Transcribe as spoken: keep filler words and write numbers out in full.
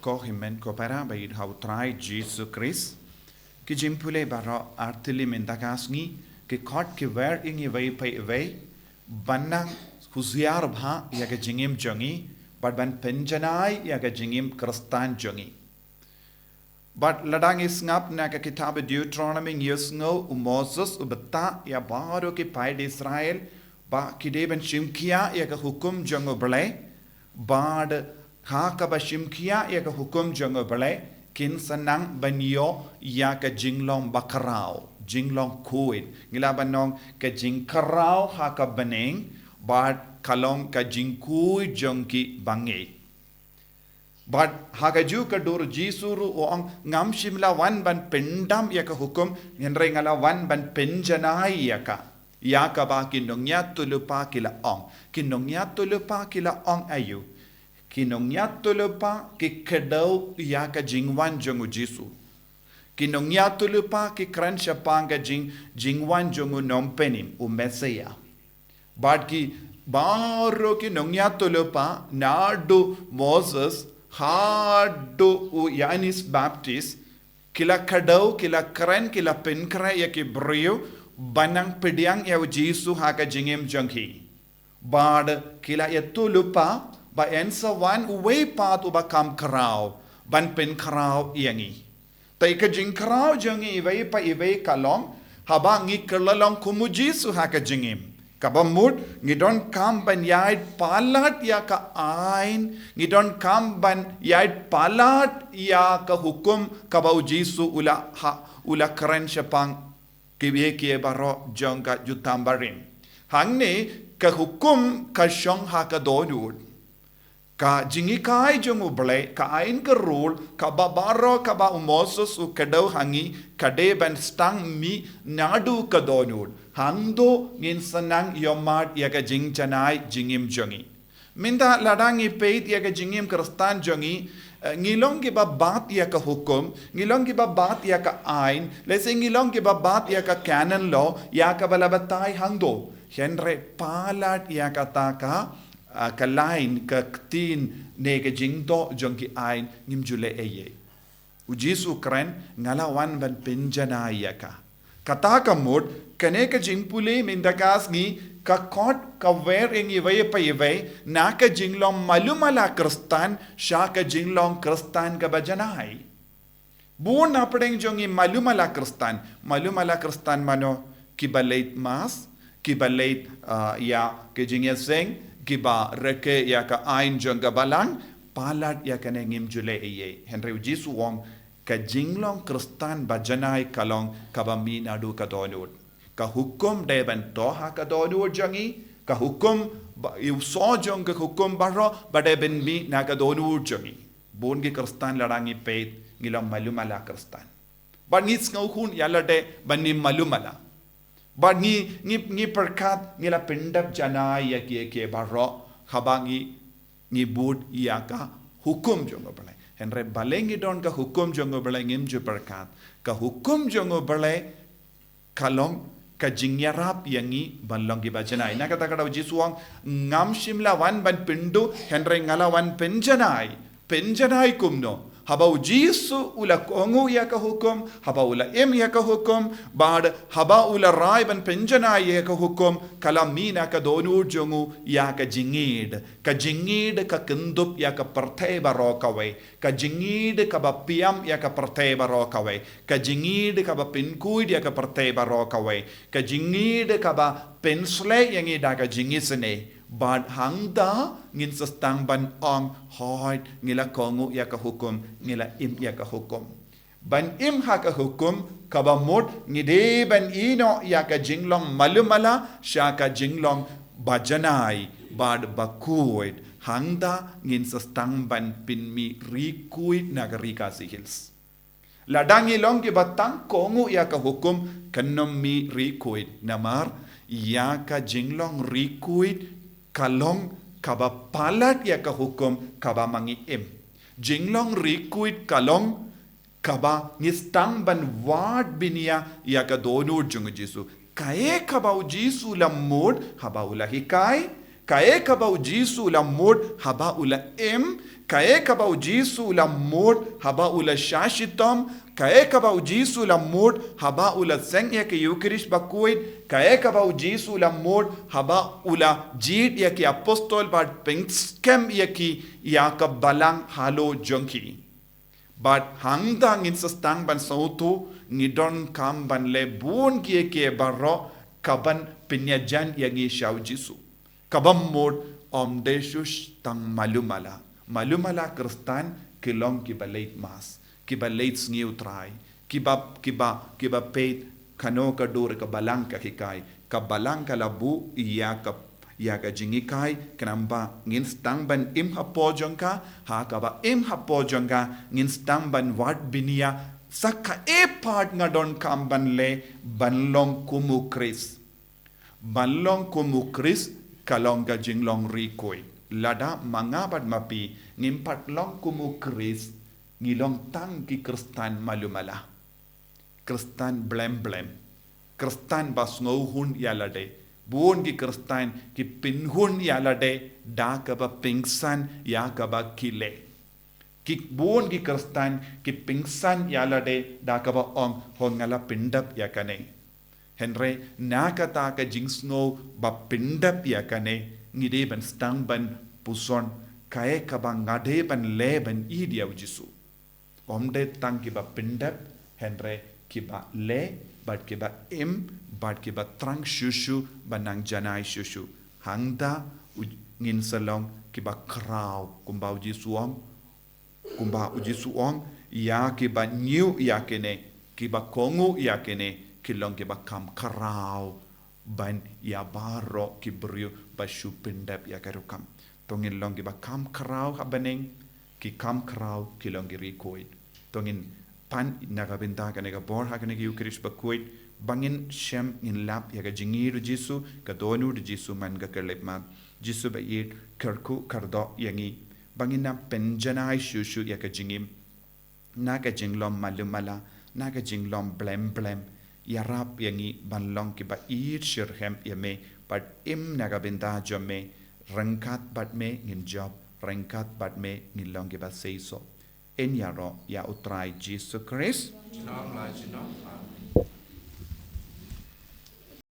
Ko hynmen ko para ba ïeit ha u Trai Jisu Khrist. Ki jingpule baroh artylli mynta ka sngi, ki khot ki wer ïa ngi iwei pa iwei ban nang husiar bha ïa ka jingim jong ngi, bad ban pynjanai ïa ka jingim Khristan jong ngi. Bad lada ngi sngap na ka kitab Deuteronomi ngi ïohsngew u Moses u batai ïa baroh ki paid Israel ba ki dei ban shim khia ïa ka hukum jong u Blei, bad ha kaba shim khia ïa ka hukum jong u Blei, kin sa nang ban ïoh ïa ka jinglong bakhraw, jinglong khuid. Ngi lah ban ong ka jingkhraw ha ka bneng, bad ka long ka jingkhuid jong ki bangeit. Bad ha kajuh ka dur u Jisu ruh u ong, ngam shym la wan ban pyndam ïa ka hukum, hynrei nga la wan ban pynjanai ïa ka. Ïa kaba ki nongïathuhlypa ki la ong. Ki nongïathuhlypa ki la ong aïu? Ki nongïathuhlypa ki kdew ïa ka jingwan jong u Jisu. Ki nongïathuhlypa ki kren shaphang ka jing, jingwan jong u Nongpynim, u Messiah. Bad ki baroh ki nongïathuhlypa naduh Moses haduh u Ïoannis Baptist, ki la kdew, ki la kren, ki la pynkhreh ïa ki briew ban nang pdiang ïa u Jisu ha ka jingim jong ki. Bad ki la ïathuhlypa ba yn sa wan uwei pat uba kham khraw ban pynkhraw ïa ngi. Te ka jingkhraw jong ngi iwei pa iwei ka long, haba ngi kylla long kum u Jisu ha ka jingim. Kaba mut ngi donkam ban ïaid palat ïa ka aiñ, ngi donkam ban ïaid palat ïa ka hukum kaba u Jisu u la ha, u la kren shaphang kiwei kiwei baroh jong ka jutang barim. Hangne ka hukum ka shong ha ka dohnud. Ka jinghikai jong u Blei, ka aiñ ka rule, kaba baroh kaba u Moses u kdew ha ngi, ka dei ban sdang mih naduh ka dohnud. Hangto ngin sa nang ïohmad ïa ka jingjanai jingim jong ngi. Mynta lada ngi peit ïa ka jingim Khristan jong ngi, eh, ngi long kiba bat ïa ka hukum, ngi long kiba bat ïa ka aiñ, lehse ngi long kiba bat ïa ka canon law, ïa kaba la batai hangto. Hynrei palat ïa kata ka, ah, ka lain, ka ktien ne ka jingdoh jong ki aiñ, ngim ju leh ei ei. U Jisu u kren, nga la wan ban pynjanai ïa ka. Kata ka mut, kane ka jingpule mynta ka sngi, ka khot ka wer ïa ngi iwei pa iwei, na ka jinglong malu mala Khristan sha ka jinglong Khristan kaba janai. Bun na pdeng jong ngi malu mala Khristan. Malu mala Khristan mano? Kiba leit Mass, kiba leit, ah, ïa ka jingïaseng, kiba rakhe ïa ka aiñ jong ka Balang, palat ïa kane ngim ju leh ei ei. Hynrei u Jisu u ong, ka jinglong Khristan ba janai ka long kaba mih naduh ka dohnud. Ka hukum dei ban thoh ha ka dohnud jong ngi, ka hukum ba, u soh jong ka hukum baroh ba dei ban mih na ka dohnud jong ngi. Bun ki Khristan lada ngi peit, ngi long malu mala Khristan. Bad ngi sngewkhun ïa lade ban ngim malu mala. Bad ngi, ngi, ngi pyrkhat ngi la pyndep janai ïa kiei kiei baroh, haba ngi, ngi bud ïa ka hukum jong u Blei. Hynrei balei ngi don ka hukum jong u Blei ngim ju pyrkhat. Ka hukum jong u Blei ka long ka jingïarap ïa ngi ban long kiba janai. Na kata ka daw u Jisu u ong, ngam shym la wan ban pynduh, hynrei nga la wan pynjanai. Pynjanai kumno? Haba u Jisu u la kohnguh ïa ka hukum, haba u la im ïa ka hukum, bad haba u la rai ban pynjanai ïa ka hukum, ka la mih na ka dohnud jong u ïa ka jingïeid. Ka jingïeid ka kynthup ïa ka pyrthei baroh kawei. Ka jingïeid kaba pynïap ïa ka pyrthei baroh kawei. Ka jingïeid kaba pynkhuid ïa ka pyrthei baroh kawei. Ka jingïeid kaba pynshlei ïa ngi da ka jingisynei. Bad hangta ngin sa sdang ban ong, hooid, ngi la kohnguh ïa ka hukum, ngi la im ïa ka hukum. Ban im ha ka hukum, kaba mut ngi dei ban ïehnoh ïa ka jinglong malu mala sha ka jinglong ba janai bad ba khuid. Hangta ngin sa sdang ban pynmih riewkhuid na ka Ri Khasi Hills. Lada ngi long kiba tang kohnguh ïa ka hukum, kan ym mih riewkhuid. Namar ïa ka jinglong riewkhuid ka long kaba palat ïa ka hukum kaba ma ngi im. Jinglong riewkhuid ka long kaba ngi sdang ban wad bniah ïa ka dohnud jong u Jisu. Kaei kaba u Jisu u la mut haba u la hikai, Kaei kaba u Jisu u la mut haba u la im, kaei kaba u Jisu u la mut haba u la shah shitom, kaei kaba u Jisu u la mut haba u la seng ïa ka Eucharist bakhuid, kaei kaba u Jisu u la mut haba u la jied ïa ki apostol bad pynskhem ïa ki ïa ka balang halor jong ki. Bad hangta ngin sa sdang ban sngewthuh, ngi donkam ban leh bun kiei kiei baroh kaban pynïajan ïa ngi sha u Jisu. Kaba mut ym dei shuh tang malu mala. Malu mala Khristan ki long kiba leit Mass, kiba leit sngi u Trai, kiba, kiba, kiba peit kano ka dur ka balang ka hikai, ka balang ka la buh ïa ka, ïa ka jinghikai, khnang ba ngin sdang ban im hapoh jong ka, ha kaba im hapoh jong ka, ngin sdang ban wad bniah, sa kaei pat nga donkam ban leh, ban long kum u Khrist. Ban long kum u Khrist, ka long ka jinglong ri khuid. Lada ma nga bad ma phi, ngim pat long kum u Khrist, ngi long tang ki Khristan malu mala. Khristan blem blem. Khristan ba sngewhun ïa lade. Bun ki Khristan ki pynhun ïa lade da kaba pynsan ïa kaba ki leh. Ki bun ki Khristan ki pynsan ïa lade da kaba ong, ho nga la pyndep ïa kane. Hynrei na kata ka jingsngew ba pyndep ïa kane, ngi dei ban sdang ban puson kaei kaba nga dei ban leh ban ïeit ïa u Jisu. Ym dei tang kiba pyndep, hynrei kiba leh, bad kiba im, bad kiba thrang shuh shuh, ba nang janai shuh shuh. Hangta u, ngin sa long kiba khraw, kumba u Jisu u ong, kumba u Jisu u ong, ïa kiba ñiew ïa kine, kiba kohnguh ïa kine, ki long kiba kham khraw ban ïa baroh ki briew ba shu pyndep ïa ka rukom. To ngin long kiba kham khraw ha bneng, ki kham khraw ki long ki ri khuid. To ngin pan na ka bynta kane ka bor ha kane ka Eucharist bakhuid, ba ngin shem ngin lap ïa ka jingïeit u Jisu, ka dohnud u Jisu man ka khyllipmat. Jisu ba ïeit, kyrkhu kyrdoh ïa ngi, ba ngin nang pynjanai shuh shuh ïa ka jingim. Na ka jinglong malu mala, na ka jinglong blem blem, ïarap ïa ngi ban long kiba ïeit shitrhem ïa me, bad im na ka bynta jong me, ryngkat bad me ngin jop, ryngkat bad me ngin long kiba seisoh. Yn ïaroh ïa u Trai Jisu Khrist. Junom la junom.